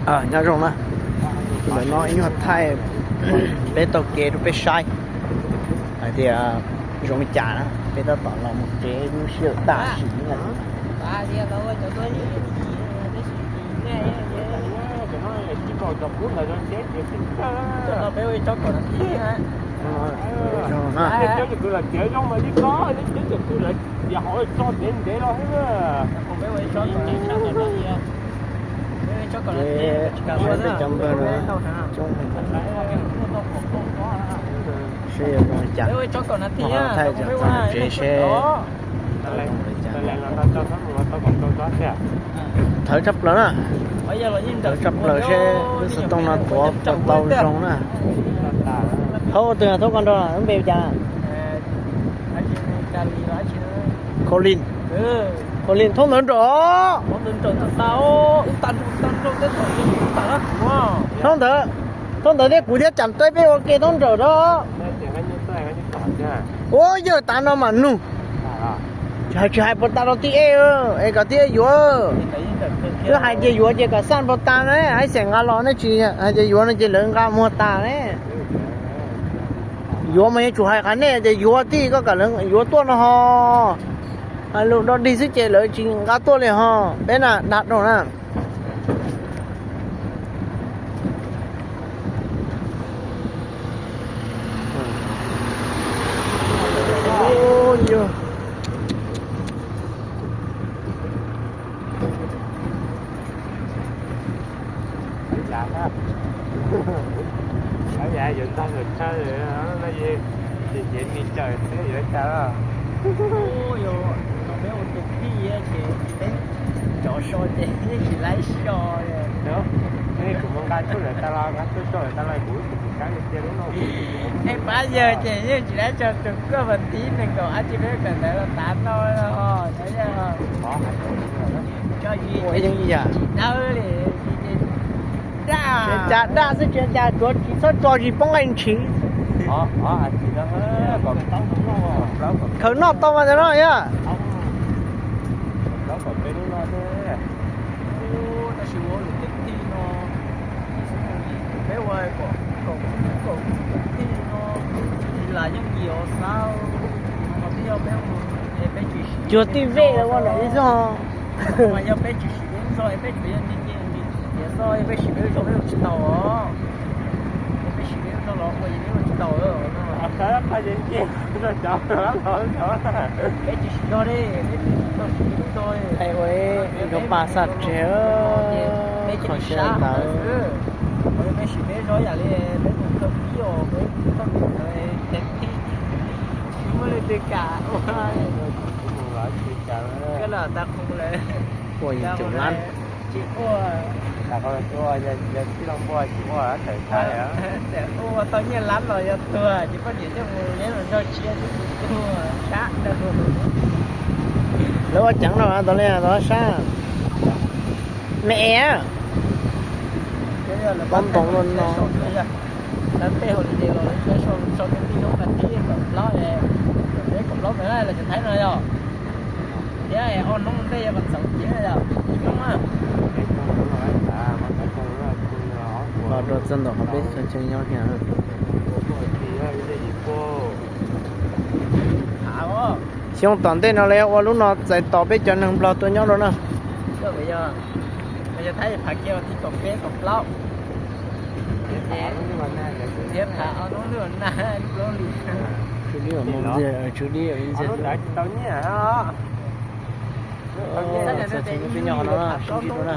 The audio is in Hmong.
Nyob zoo na, ntawm no ib nyuag thaij peb taug kev rau peb saib hais tias zoo li cas na. Peb tab tom los mus tsev lub sij hawm tam sim no. Peb cov npawg no coob heev, seb yuav zoo li cas. Mus thaij tsev seb thawv tshaj plaws na, thawv tshaj plaws seb lub xov tooj no tuav puas tau zoo na. Thaub ua twg, thaub koj nrog lub npe cas? Colin. Colin, thaub ntawd nraum. Thaub ntawd, thaub ntawd thiab kuv thiab Tsam Teb peb ua ke thaub nraum na. Ua yawg tav no mas nug, tsis hais puas tas rau tib ej, es kom tib ej yuav. Twb hais tias yuav ces kom xaj puas tas ne, hais xeem nqa los ne, tsis hais tias yuav no ces lawv nqa muag tas ne. Yuav mas yuav tsum hais qhia nej tias yuav tij, koj kom lawv yuav tuaj no ho. Hais lus dog dig xwb ces lawv tsis nqa tuaj li ho. Peb na dag rau na. Yuav tag lawm, ces cev me caws xwb yuav cas. Peb ua tus tij ces peb cov so ces yeej tsis laib so. Kuv mus nqa tuaj lawm tas los, nqa tuaj tso lawm tas los kuv tus tus kab li cia lub no. Peb pab yawg ces yeej tsis laib tso tus kuaj vas tiv nees nkaum ab tsi peb kawm ntawv los tav no os. Tsis dawb li, daj, cas daj xwb tsis cas tsuav tsis txhob tso zis poob nqaij ntshiv. Khaws noj tau mas ntawm no yog. Peb ua kom, kom, kom tij no, tsis lam yeej yim os xav, qhov twg yog peb mus, peb tsis siv, cuag tij vej ua ntawm ib zog. Mas yog peb tsis siv peb zog, peb tsuas yog nce nce nce tiav xwb, peb siv peb zog peb ua tsis tau os. Peb siv peb zog los ua ces peb ua tsis tau. Peb tsis siv zog li, peb tsis siv peb zog li. Hais ua ib nkawd pas xaj tsev, peb tsis siv ntawd. Peb siv peb zog yam li peb mus thawj tib os, peb thawj tib ntawd ces tib, tsis muaj leej twg kam ua. Koj los tag qhov lawm. Ua yim caum lab. Tsis ua. Tsis ua, tsis ua tawm tag. Ua tau nyiaj lab los yog tuag, ces poj niam coj mus nyob los nrog tshiab xwb, tsis tuag sab. Lawv ua ceev no tau li tau sab. Me es. Pob ntoo luaj no. Lawv tej holiday los lawv sau tej tij lub nqe tib kaum plaub, kaum peb kaum plaub ntawd lawv cov Thaib no yog. Thiab ob hnub ntej yog kom txaus cev yog hnub na. Los rau txog ntawm qhov peb tseem nyob kiag. Xyoo tom ntej no lawv yuav ua lub no txais tos peb cov neeg Nplog tuaj nyob rau na. Yog Thaib phav kiag tib kaum peb kaum plaub. Thiab phav ob hnub lwj na, lub plaub li. Tswv dib mus ntxiag, tswv dib mus ntxiag. Txog tsev no peb nyob qhov no na, sib ntsib rau na.